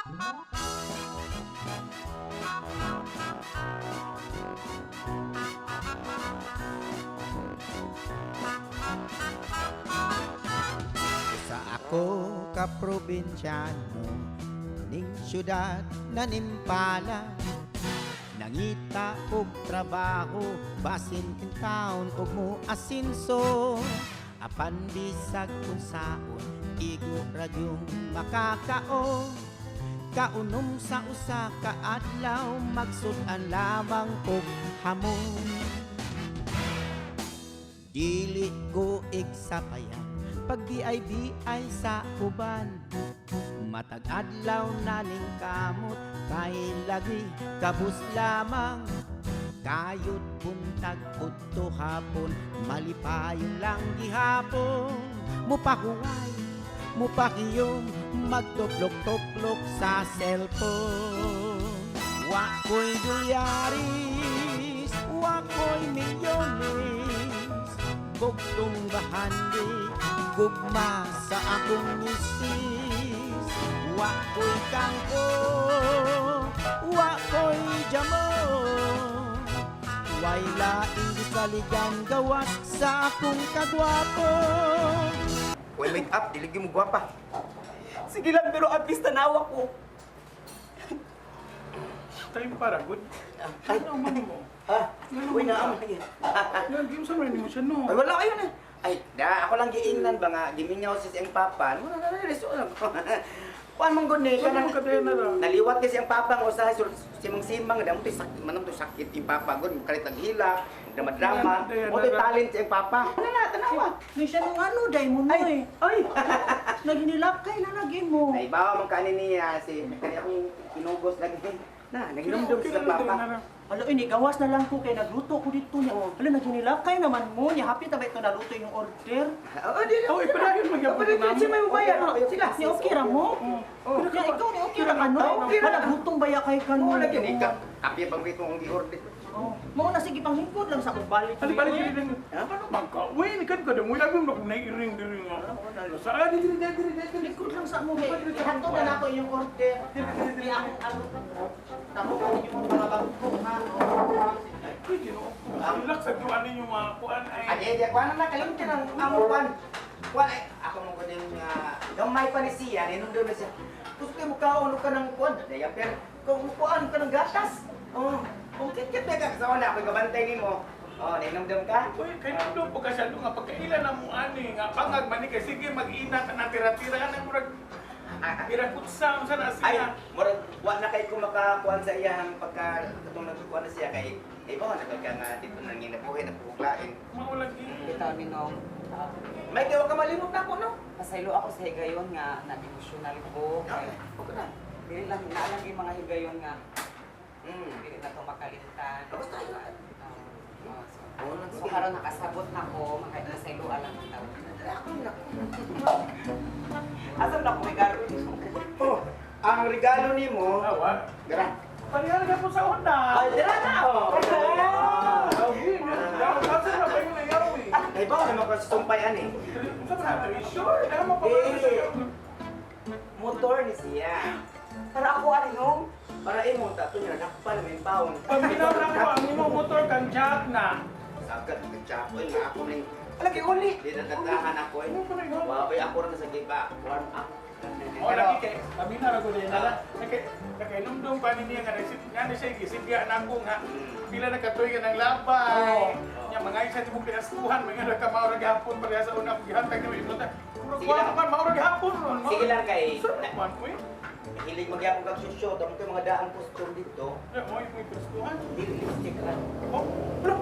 Sa ako ka probinsyano ning syudad na nimpala, nangita og trabaho basin in town og mo asinso, apan bisag unsaon igo ra gyung makakaon. Kaunom sa usa ka adlaw, magsud-an lamang og hamon. Dili ko igsapayan pag BIBI sa uban. Matag adlaw na ning kamot kay lagi kabus lamang. Kayod buntag udto hapon, malipayon lang gihapon. Mupahuway, mupakiyom, magtuplok-tuplok sa cellphone. Wa ko'y dolyaris, wa ko'y milyones, bugtong bahandi, gugma sa akong misis. Wa ko'y kangko, wa ko'y jamo, way laing gisaligan gawas sa akong kagwapo. Uy, make up, dili gyud mo gwapa. Sige lang, pero at least tanawa ko. Time para good. Ay, Ano man mo? ah, uy, naam lagi. Yan, game sa mo siya no. Ay, wala kayo na. Ay, da, ako lang giingnan ba nga, gimingaw si siyang papa. Wala na na, reso lang ko. Kuan mong gud ni Ano kanang ka din na ra? naliwat kasi ang papa nga usahay sur simang-simang damo to sakit manam to sakit yung papa gud kalit naghila, drama-drama. Ayan, Mo to ayan. talent siyang papa. Ano na tanawa? Ni siya nung ano, day mo no eh. Ay, Naginilap kay na lagi mo. ay bawa man kanin niya si kani akong kinugos lagi. Na, naginumdum Okay sa na lang din papa. na ra. Alo, inigawas na lang ko kay nagluto ko dito niya. Alo, naginilap kay naman mo niya. Happy ta ba ito naluto yung order? Oo, di. Oh, ipadayon man gyapon Padayon namo. siya may mubayad. Sila. Ni okay ra mo? Oh. Ya, ikaw ni okay ra ka no? Oh, okay ra. Wala gutong baya kay kano. Mo lagi ni ka. Kapi pang kong gi-order. Oh, mao na sige panghingkod lang sa akong balik. Ali balik dili din. Ano man ka? Uy, ni kan ka damo labi mo kung nairing diri nga. Sa diri diri diri diri. Lingkod lang sa mo kay ihatod na nako yung order. Di akong ano. Tamo ko yung mga bangko ha. Uy, Ginoo. Relax sa duan ninyo mga kuan ay. Adi, di ako na kalimtan ang among kuan. Kuan ay ako mo gud nga gamay pa ni siya, ninundom na siya. Gusto mo kaon ka ng kuan, diaper. Kung kuan ka ng gatas. Oh, kung kit ka sa wala ako gabantay nimo. Oh, ninumdum ka? Uy, kay nandun po ka siya nga pagkaila na mo ani nga bangag man ni kay sige mag-ina ka na tira-tira na murag pirakutsa unsa na Ay, siya. murag wa na kay ko makakuan sa iyang pagka katong nagkuan na siya kay ay ba na ka nga dito nang ginabuhi na puklain. Mao lagi. Bitaw ni Nong, May kay wa ka malimot na ako no. pasaylo ako sa higayon nga nag-emotional ko. Okay, okay na. Dili lang naalang yung mga higayon nga dili na to makalimtan. Basta yun. Oo, so karon nakasabot na ko, makapasaylo lang ang tao. Ako na. Asa na ko regalo? Oh, ang regalo nimo, Awa. dara. Pareha na po sa una. Ay, dara na oh. Asa na ba yung layaw eh? Ay ba naman ko sumpay ani. Unsa ba na? Sure, dahil mo pa Eh. Motor ni siya. Para ako ani Nong. Para imo tato niya nakpa na may pound. Paminaw na ko ang imong motor kang jack na. Sagad ka chapoy nga ako ning Lagi uli. di natatahan ako eh. Ano pa na yun? Wa ako ra sa giba warm up. Oh, lagi kay kami na ra gud na. Kay nakainumdum pa ni niya nga nagsit nga ni siya gisigya na ako nga pila na katuig nga nang labay. Nya mga isa tibok pinaskuhan mga ra ka mao ra gihapon pareha sa una akong gihatag nimo ibota. Murag Sige wa lang. man mao ra gihapon ron. Sige lang kay Sir, man uy. hilig magyapon kag susyo, tamo kay mga daang custom dito. Ya mo yung pinaskuhan. Dili lipstick ra. Oh, bro.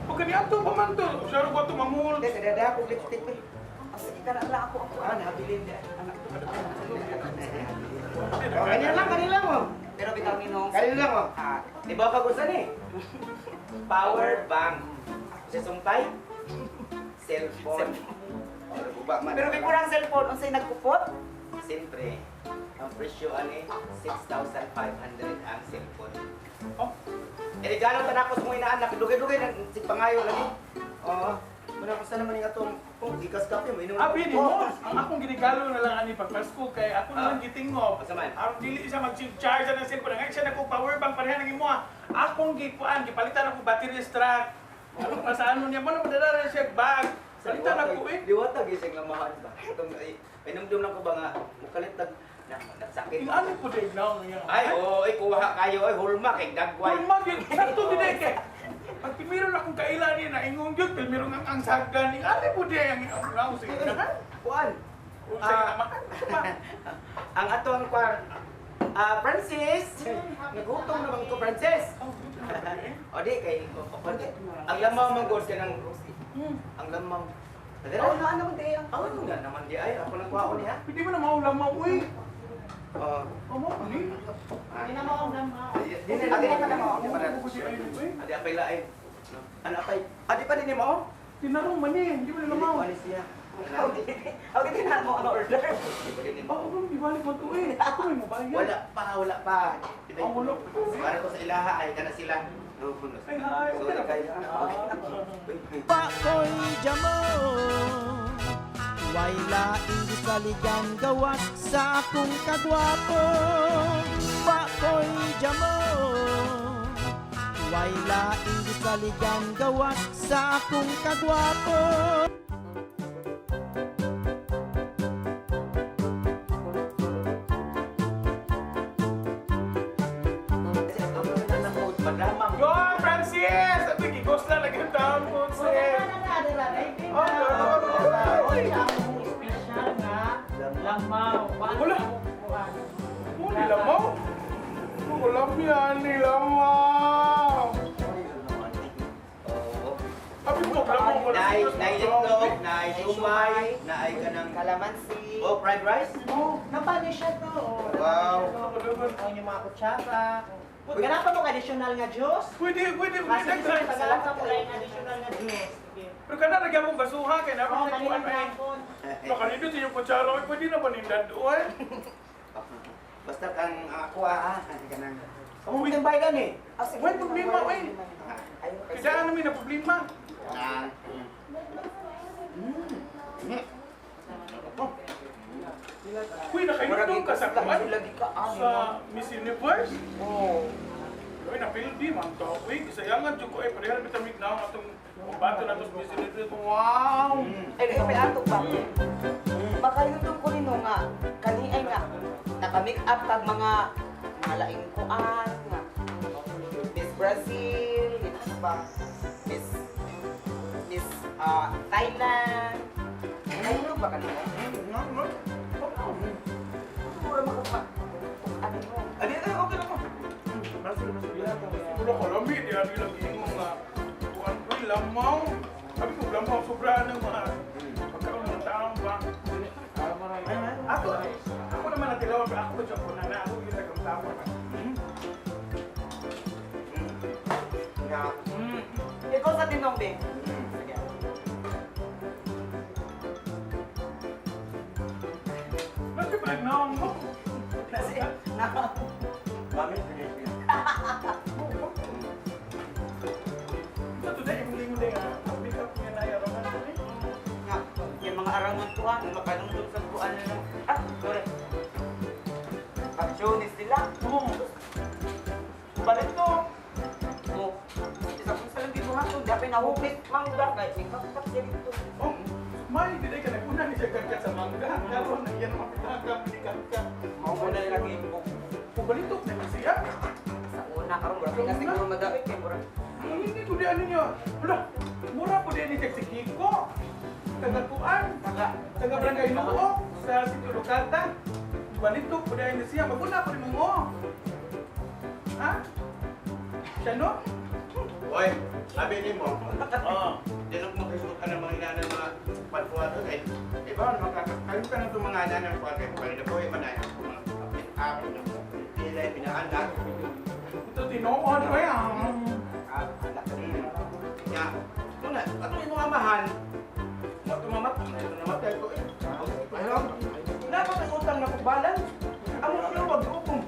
Pagka niadto pa man to, siya ra ko to mamul. Hindi kadada ako lipstick eh. Oh, sige kana lang ako ako. Ah, nabilin niya. Anak ko. Oh, kanila lang, kanila lang oh. Pero bitaw ni Nong. Kanila lang oh. Ah, Di ba kagusan eh? Power bank. Sa sumpay? Cellphone. Oh, naguba man. Pero before ang cellphone, unsay nagkupot? Siyempre, ang presyo ani 6,500 ang cellphone. Oh, Eh, regalo pa na ako sa mga inaanak. Dugay-dugay na si pangayo lagi. Oo. Muna ko sa naman yung atong oh, gikas kape mo inom. Abi ni mo, ang akong ginigalo na lang ani pag Pasko kay ako na lang gitingob. Asa man? Aron dili siya mag-charge ng cellphone. Ngay siya nako power bank pareha ng imo. Akong gikuan gipalitan ako battery strap. Ano pa sa ano niya mo na madala na siya bag. Palitan ako eh. Diwata gising lamahan ba. Itong ay inumdum lang ko ba nga mukalit tag na nagsakit. Yung ano po dahil lang niya. Ay, oo, ay kuha kayo ay hulma kay dagway. Hulma gyud sakto din eh kay. Pag primero na akong kaila niya na ingong gyud primero nga ang sagdan ni ano po di ang ang sa inahan. Kuan. Sa inamahan. Ang atong kwar ah Francis, nagutom na bang ko Francis? O di kay ang lamaw man gud ka ng ang lamaw. Oh, na ano di ang. Ako na naman di ay ako nang kuha niya. Hindi mo na maulamaw uy. Oh. Amo ni. Hindi na mo ang lamaw. Di na di na di pa na. Ako si ay uy. Adi apay lain. Ano apay? Adi pa din mo? Tinarong man eh, hindi mo na lamaw. Ano siya? Ako din na mo ang order. Di pa din mo. Oo, di balik mo to eh. Ako may mobayad. Wala pa, wala pa. Ang wala. Para ko sa ilaha ay kana sila. Ay, hi. Okay Sorry na. kayo. Pa ko'y jamo. Way laing gisaligan gawas sa akong kagwapo. Wa ko'y jamo. Way laing gisaligan gawas sa akong kagwapo. Padamang. Go, Francis! Ito, gigos na lagi ang taon po, Oh, na na na na. Oh, no, no, no. Oy, ang espesyal nga lamaw. Wala. Oh, nilamaw? Oh, walang yan, nilamaw. Oo. Abi mo, lamaw, wala Naay, sa naay itlog, naay sumay, naay kanang Kalamansi. Oh, fried rice? Oh, Napano siya to? Oh, Wow. Ang inyong mga kutsara. Gana pa mong additional nga juice? Pwede, pwede, Kasi pwede. gusto ko tagalan sa kulay ng additional nga juice. Sige. Pero kana lagi akong basuha, kaya Oo, naman sa kanina kuwan ay. hapon. Nakalindot sa iyong kutsara, ay, pwede na ba nindad, uy? Basta kang ako ah, kanang. Amo mo baydan eh. Ah, sige. Walang problema, uy. Ayun, kay Kaya namin na problema. Na. Uy, nakainundong ka sa kuwan? Lagi ka, ano? Sa Miss Universe? Oo. Uy, napildi man to. Uy, gisayangan jud ko eh pareha ra bitamig na atong bato na to sa Miss Universe. Wow! Ay, may ato ba? Makahinumdum ko nino nga, kani ay nga, naka-make up kag mga laing kuan, nga, Miss Brazil, ito ba? Miss, Miss Thailand. Ay, ba kanino? Mura makapa. Ano mo? Adi ay okay na ko. Brasil, Brasil. Wala ka lami, di ano lagi yung mga kuan. Uy, lamaw. Sabi ko, lamaw, sobra ng mga pagkaon ng taong ba. Ako, ako naman natilawan, pero ako siya po na na ako yung tagamtawa. Nga. Ikaw sa tinong, be. Sige. Bakit ba naong mo? Kasi, na, Mami, finish. Ito today, yung lingon din ah. Ang pick up niya na yarangan ko eh. nga, yung mga arangan ko ah, makalungdong sa kuan na lang. Ah, sorry. Pag-show ni sila. Oo. Balik to. Oh, isa kong sa lang gibuhaton, di apay nahupit mangga kay ikakat siya dito. Oh, may hindi ka naguna ni siya kagkat sa mangga. Karon na yan mga pitaka, ni kagkat. Mao na nila gimbok. Pabalitok na siya. Sa una karon mura kay siguro madawit kay mura. Ang hindi ko di ano niya. Wala, mura po din ni si Kiko. Tagakuan, taga barangay Luo, sa Sitio Lucata. Balitok po din siya. Maguna po din mo. Ha? Siya no? Hoy, sabi ni mo, Oo. dilok mo kasuot ka ng mga ina ng mga panfuato kay di ba makakakayo ka ng mga ina ng kwan kay pwede po iba na yung mga kapit up pilay pinaanak. Ito tinuod ko yan. Ah, anak. Ya, una, ato imong amahan. Matumamat, namatay ko eh. Ayaw. Dapat ang utang na kubalan. Amo siya wag ukom.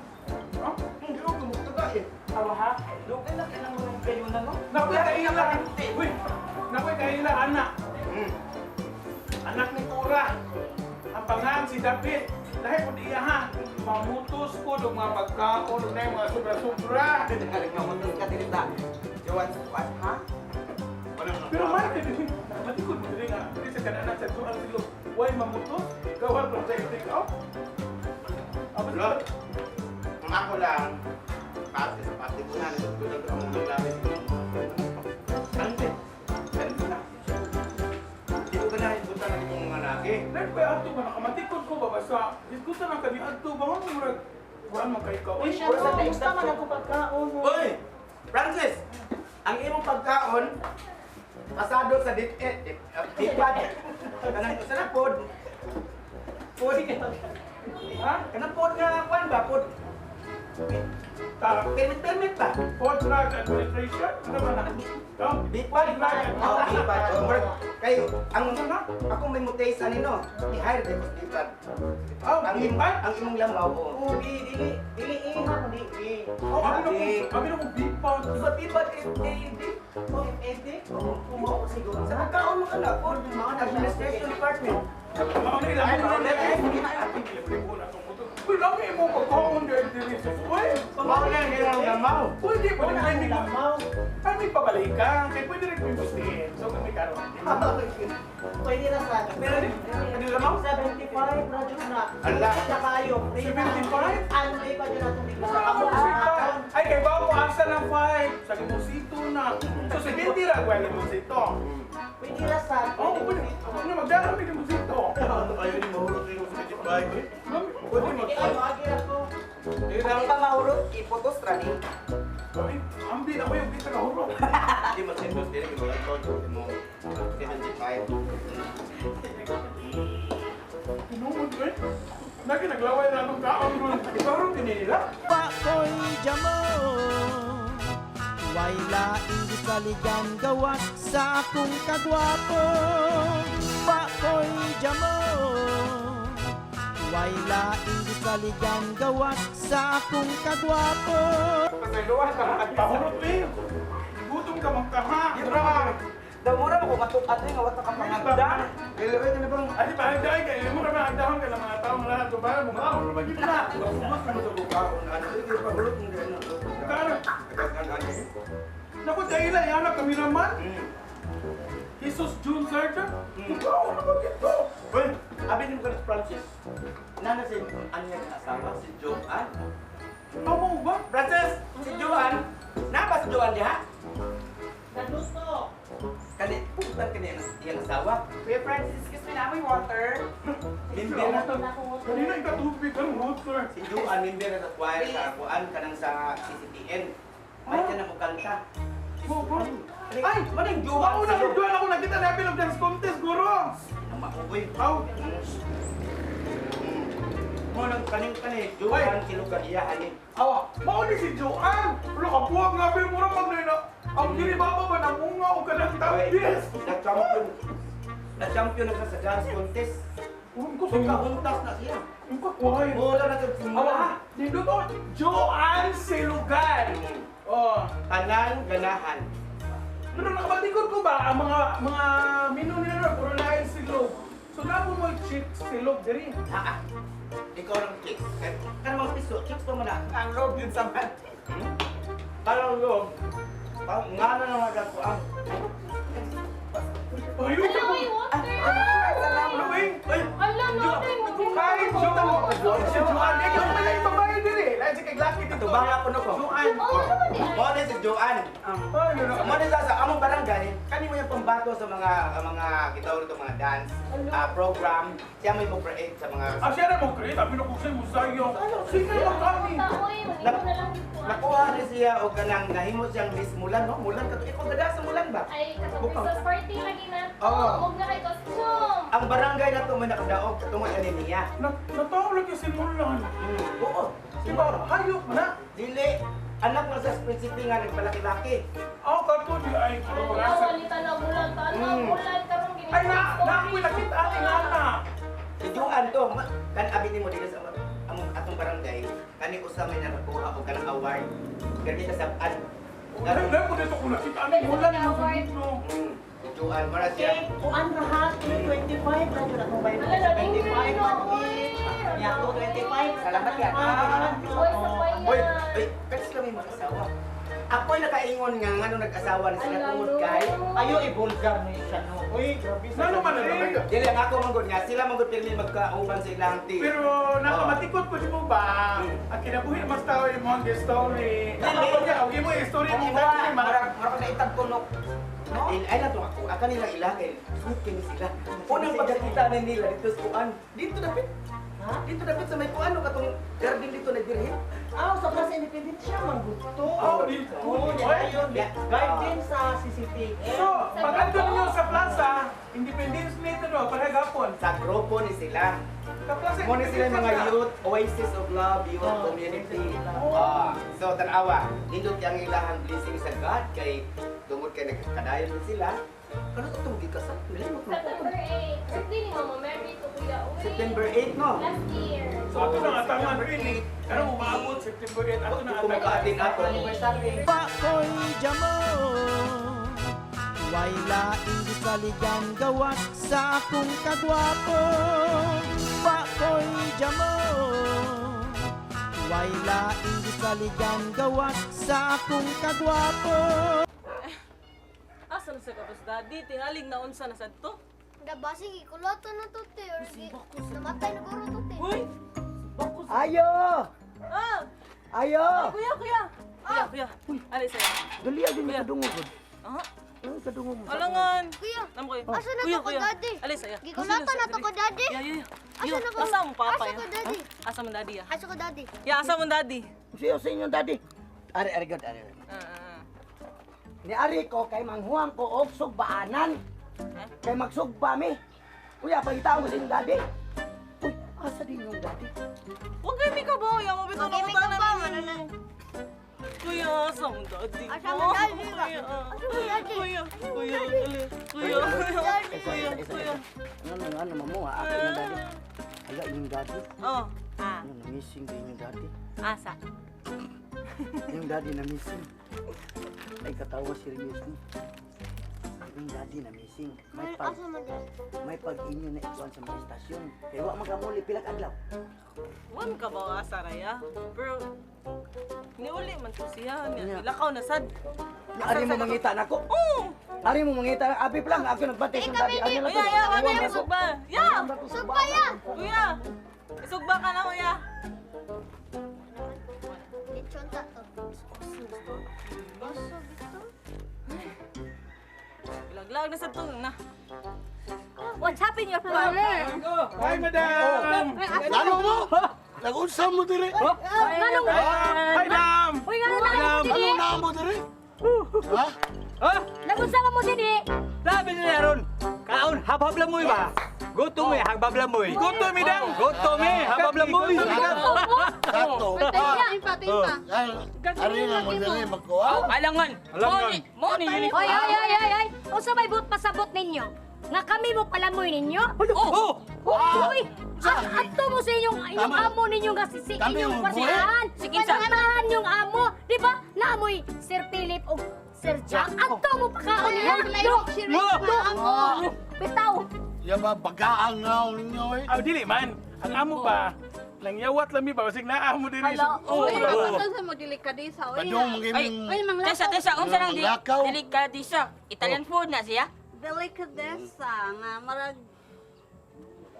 Ha? Hindi ukom taga eh. Awa ha. Dugay na kay nang kayo na no. Nakoy kaila. Uy, nakoy kaila ana. Anak ni Cora. Ang pangalan si David. Dahil po iya ha. Mamutos ko ng mga pagkaon, ug na mga sobra-sobra. Nagmamutos ka diri sa Joan's Kuan, ha? Pero man, matikod mo diri nga. Diri sa kananan sa Joan Silog. Why mamutos? Gawan ko sa take out. Aba, Lord, ang ako lang, pati sa pati ko na, nagtutulog ang mga labis. Ano ba? Ano na? Di ko ganahin buta na itong mga lagi. Dahil pa ato ba nakamatikod ko ba basta diskuta na kami adto ba mo murag kuan man kay ka. Uy, siya no, gusto man ako pagkaon mo. Uy! Francis! Ang imong pagkaon, pasado sa dit eh, dit, dipad. Kanang sa na pod. Pod. Ha? Kanang pod nga kuan ba pod? Ta Permit permit ba? Food Drug Administration? Ano ba na? No? Dipad. Drug Oh, dipad. Oh, murag kayo ang ako may mutays ani no. I-hire din ko dipad. Oh, Ang imong dipad? ang imong lamaw oh. Oh, di, dili, dili iha ko di, di. Oh, abi na kung dipad. Sa dipad FAD. Oh, FAD? Oo, siguro. Sa pagkaon mo kana pod administration department. Mao na ilang Ay, mga Uy, lami mo pagkaon dahil diri sa uy. Mao na ang ilang lamaw. Uy, di pa Wala rin akong lamaw. Ay, may pabalik ka. Kaya pwede rin may gustuhin. So, kami karon. Pwede na sa akin. Pero ano lamaw? 75 na dyan na. Ala. Na kayo. Free na. 75? Anli pa dyan na tubig sa Ako ako. ay, kay ba ako asa ng 5? Sa limosito na. So, 70 ra, gwa limosito. Pwede na sa Oo, pwede. Ano, magdala may limosito. Ayaw ni mahulog yung 75. Pwede mag... Ay, maagi ako. Ang pamahurot, iputos ra ni. Ay, ambi na ko yung kita kahurot. Hindi mo sendot dili mo mo 75. Tinuod eh. Lagi naglaway na anong kaon ron. Ikaw ron tinila. Pakoy jamo. Way laing gisaligan gawas sa akong kagwapo. Pakoy jamo. Way laing gisaligan gawas sa akong kagwapo. Pasayloan ka. Pahurot eh. Gutom ka magkaha. Dra. Daw mura mo ko matuk-at nga wa ta ka pangagda. Dili ka na bang Ay, pahagdahan ka. Mo kami hagdahan ka ng mga taong lahat. Kung parang mukha mo naman yun na. Mas mo sa bukaon ano hindi pa hulot mo dili na. Karo. Naku, dahil lang, yan ang kameraman. Jesus June Sartre. Ikaw, ano ba ito? Uy, abi ni mo ka Francis. Nana si anya nga asawa si Joanne. Tama ba? Francis, si Joanne. Napa si Joanne diha? Naluto. Kani putan kani ang iyang asawa. Kuya Francis, excuse me na may water. Member na Kanina ikatubig ka ng water. si Joanne member na sa choir sa kuan kanang sa CCTN. May ka na mo kanta. Go, go. Ay, maning Joanne. Ako na si Joanne ako nakita na of dance contest, guro. Ang mauoy. Aw, Mo nang kaning kani Joanne kilugan iya ani. awa, mauli si Joanne. Wala ka buwag nga ba mura mag na. Ang diri baba ba namunga o kanang tambis? Na-champion. Na-champion na siya sa dance contest. Uy, ko So sa kahuntas na siya. Yung kakuhay. Wala na kag Awa, nindot oh, Joanne Silugan. Oh, Tanan ganahan. pero nakabatikod ko ba ang mga menu nila puro lain silog. So na mo chick silog diri. Ha. Ikaw lang chicks. Kan mga piso, chicks pa man na. Ang loob yun sa man. Parang loob. Parang nga na lang agad ko ang. Ayun Ala, ka may water! Ano eh? Ay, Ala, no, Hi, Jo! Si Joanne! Ikaw pala yung babae diri. Lain si kay Lucky dito. Tubanga ko no ko. Joanne. Oo, ano ba di ay? Mo na si Joanne. Ay, ano Mo na sa among barangay, kani mo yung pambato sa mga gitawag rito mga dance program. Siya may mo create sa mga Ah, siya na mo create. Sabi na ko sa'yo, musayo. Sino yung kami? Tao eh, manino na lang dito. ah. Nakuha rin siya og kanang nahimo siyang Miss Mulan, no? Mulan kato ikaw gada sa Mulan ba? Ay, katong Christmas party lagi na. Oo. Huwag na kay costume. Ang barangay na to may nakadaog katungod ani niya. Natawa lagi si Mulan. Oo. Diba, hayop na. Dili anak mo sa prinsipe nga nagpalaki-laki. Ako kato di ay ko. Ala, wali tanaw bulan, tanaw bulan karong gini. Ay, na, na ako'y nakita ating anak. Si Joanne to, kan abi nimo dili sa among atong barangay, kani usa may nakakuha og kanang award. Gani sa saban. Ay, na ko dito ko nakita aning Mulan. Award. No. Juan, mara siya. Okay, kuan ra ha, 325 ra jud akong bayad. Ala, 75 na, man oy. each. Ya, 225. Salamat ya. Oy, sa Oy, paya. oy, kasi sila may mag-asawa. Ako'y nakaingon nga ngano nag-asawa na sila tungod kay Ayo i-vulgar ni siya no. Uy, grabe sa. Ngano man eh. Dili ang ako manggod nga sila manggod pirmi magkauban sa ilang team. Pero nakamatikot ko di mo ba? Ang kinabuhi mas tao yung mga story. Dili. Kaya, okay mo yung story Ang mo imo dati, murag murag na itag tunok. No? Ay lang to ako, aka nila ila kay sweet kini sila. Unang pagkakita na nila dito sa kuan, dito dapit. Ha? Dito dapit sa may kuan no katong garden dito na birhen. Ah, sa Plaza Independencia man gusto. Oh, dito. Oh, Oy. yun. Garden sa CCTV. So, pag andun ninyo sa plaza, Independence Day ito no, pareha gapon. Sa grupo ni sila. Sa plaza Mo ni sila yung mga Independence youth, Oasis of Love, Youth Oh, Community. Oasis of Love. Ah, so tanawa, nindot kay ang ilahang blessing sa God kay tungod kay nagkadayon ni sila. Ano to itong gikasal? Nalimot mo. September 8. Birthday ni Mama Mary to Kuya Uy. September 8 no. Last year. So ato na nga tama rin eh. Pero umaabot September 8, ato na Kung nga makaatin ato. Anniversary. Pakoy jamo. Way laing gisaligan gawas sa akong kagwapo. Pakoy jamo. Way laing gisaligan gawas sa akong kagwapo. Asa na sa kapos daddy? Tingaling na unsa na sad to? Dabasing ikulato na to, te. Or namatay na guro to, te. Uy! Ayo! Ah! Ayo! Kuya, kuya! Kuya, kuya. Ali sa'yo. Dali agad Kuya. kadungog. Ah? Ano kadungog mo? Alangan! Kuya, Namo kayo. asa na Kuya, to ko, kuya. daddy? Ali sa'yo. Gikulato na to ko, daddy. Ya, ya, ya. Asa Yo, na ko? Asa mo papa Asa ya? ko, daddy? Asa mo daddy ya? Asa ko, daddy? Ya, asa mo daddy? Siyo sa inyong daddy. Ari, ari, god, ari. Ah, ah, ah. Ni ari ko kay manghuang ko og sugbaanan. Kay magsugba mi. Kuya, pagitaon ko sa inyong daddy. Uy, asa din yung daddy? Huwag kayo may kabaw. Ya, mo bitaw na Huwag kayo may kabaw, ano na. Kuya, asa mo daddy? Asa mo daddy ba? Kuya, ah. Asa mo daddy? Kuya, kuya, ali. Kuya, kuya, kuya, kuya. Ano, ano, ano, mamuha? Ako yung daddy. Ala, yung daddy. Oh, ah, Ano, na-missing din yung daddy. asa. Yung daddy na-missing. Ay, katawa seriously. Yung daddy na-missing. May pag, Asa mo, daddy? may pag-inyo na ikuan sa mga istasyon. Kaya wa magamuli, pila ka adlaw. Wan ka ba asa raya? Pero niuli man to siya. Niya, Lakaw na sad. Ari mo mangita nako. Oh! Ari mo mangita na. Abi pa lang, ako nagbantay sa daddy. Ano lang Kuya, ya, kami ang sugba. Ya! Sugba ya! Kuya! Isugba ka na, kuya. Lechon ta to. Asa gito? Laglag na sad to na. What's happened your father? Hi, madam! Lalo mo! Nag-unsa mo dire? Nganong Hi, madam! Uy, nganong naa mo Ano dinhi? na mo dire? Ha? Nagunsa man mo dinhi? Sabi nila ron, kaon, habhab lamoy ba? Gutom eh, habhab lamoy. Gutom, madam! Gutom eh, habhab lamoy. Sakto. Ari na mo dire magkuha. Alangan! Alangan. Mo ni Oy, oy, oy, oy, oy. Unsa may buot pasabot ninyo? Nga kami mo palamoy ninyo? Oh! Uy! Adto mo sa inyong inyong amo ninyo nga si Kami inyong mo, kwartahan. Pangalan yung amo, di ba? Naamoy Sir Philip o Sir Jack. Adto mo pakaon niya. Do. Bitaw. Ya ba bagaan nga ninyo eh. Aw, dili man. Ang amo ba, nangyawat lami ba, basig naamo diri. Hala, Oh, oy. Padung mangiming Tesa, tesa, unsa nang Lakaw. delikadisa? Italian food na siya? Delicadeza nga marag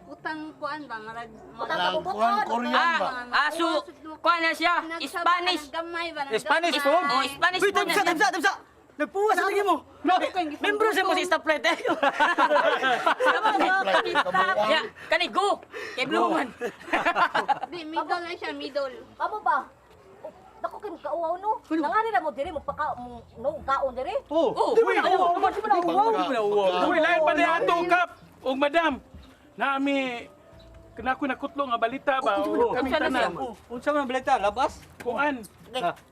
utang kuan ba marag Lang kuan Korean ba? Ah, so, kuan na siya, Spanish. Gamay ba Spanish food? Oh, Spanish Uy, food na tamsa, siya. tamsa, tamsa! Nagpuwas sa lagi mo! Membro siya mo si stoplight eh. Ya, kani go. Kay blue man. Di middle na siya, middle. Amo ba? Oh, Dako kay kauwaw no. Nangari na mo diri mo paka mo no kaon diri. Oh, Oh, di ba na uwaw? Di ba na uwaw? Di ba na uwaw? Uy, lain pa na ato kap. Og madam, naami kanako nakutlo nga balita ba o kami Unsa na siya? tanan. Unsa man balita? Labas? Kuan.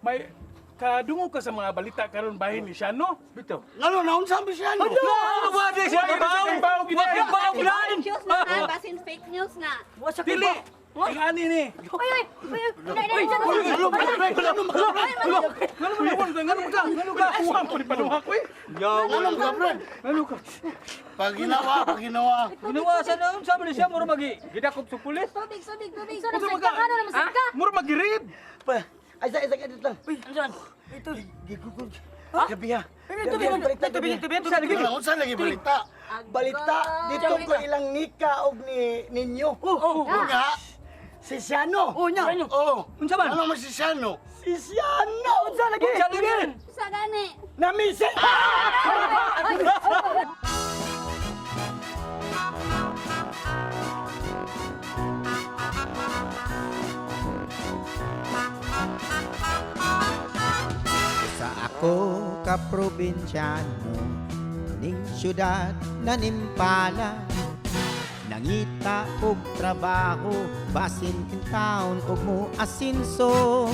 May kadungog ka sa mga balita karon bahin ni siya no? Bitaw. Ngano na unsa ba siya no? Ano ba di siya Why kabaw? di siya kabaw, Wa kabaw Fake news na ha, basin fake news na. Wa siya Dili. kabaw. Ang ani ni. Oy, oy, oy, oy, oy, oy, oy, Ngano ka? Ngano ka? Ngano ka? Kuha ko ni paduha ko eh. Yawa. Ano ka, friend? Ano ka? Pag ginawa, pag ginawa. Ginawa sa na unsa man siya mura magi gidakop sa pulis. Tubig, tubig, tubig. So, nagsad ka, ano naman sad ka? Mura magirib. Pa, ay, isa, isa ka dito lang. Uy, ano? Ito. Gigugol. Gabi ha. Tubig, Balita, tubig, gabi. tubig, tubig. Ano, unsa lagi balita? Balita, dito ko ilang nika og ni ninyo. Oh, Nga. Si Siano. oh, nya. Oh. Unsa man? Ano man si Siano? Si Siano. Unsa lagi? Unsa lagi? Sa gani. Namising. Sa ako ka probinsyano ning syudad na nimpala, nangita og trabaho basin in town og mo asinso,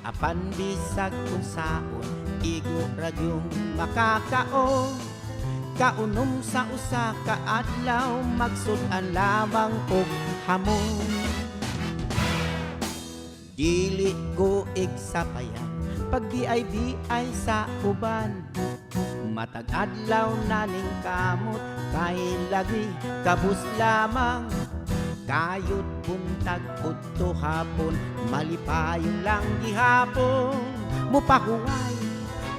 apan bisag unsaon igo ra gyung makakaon. Kaunom sa usa ka adlaw, magsud-an lamang og hamon. Dili ko igsapayan pag BIBI sa uban. Matag adlaw na ning kamot kay lagi kabus lamang. Kayot buntag udto hapon, malipayon lang gihapon. Mupahuway,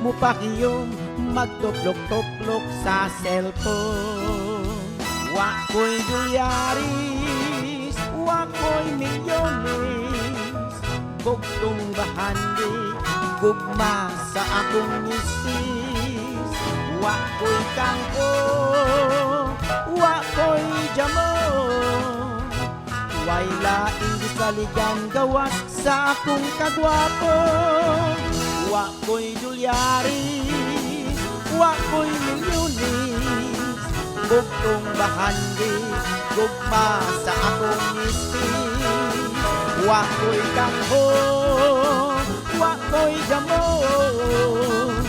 mupakiyom, magtuplok-tuplok sa cellphone. Wa ko'y dolyaris, wa ko'y milyones, bugtong bahandi, gugma sa akong misis. Wa ko'y kangko, wa ko'y jamon, way laing gisaligan gawas sa akong kagwapo. Wa ko'y dolyaris, wa ko'y milyones, bugtong bahandi, gugma sa akong misis. Wa ko'y kangho, wa ko'y jamon,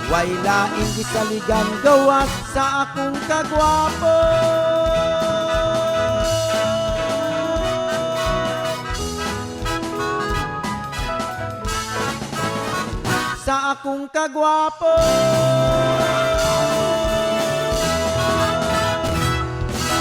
way laing gisaligan gawas sa akong kagwapo. Sa akong kagwapo.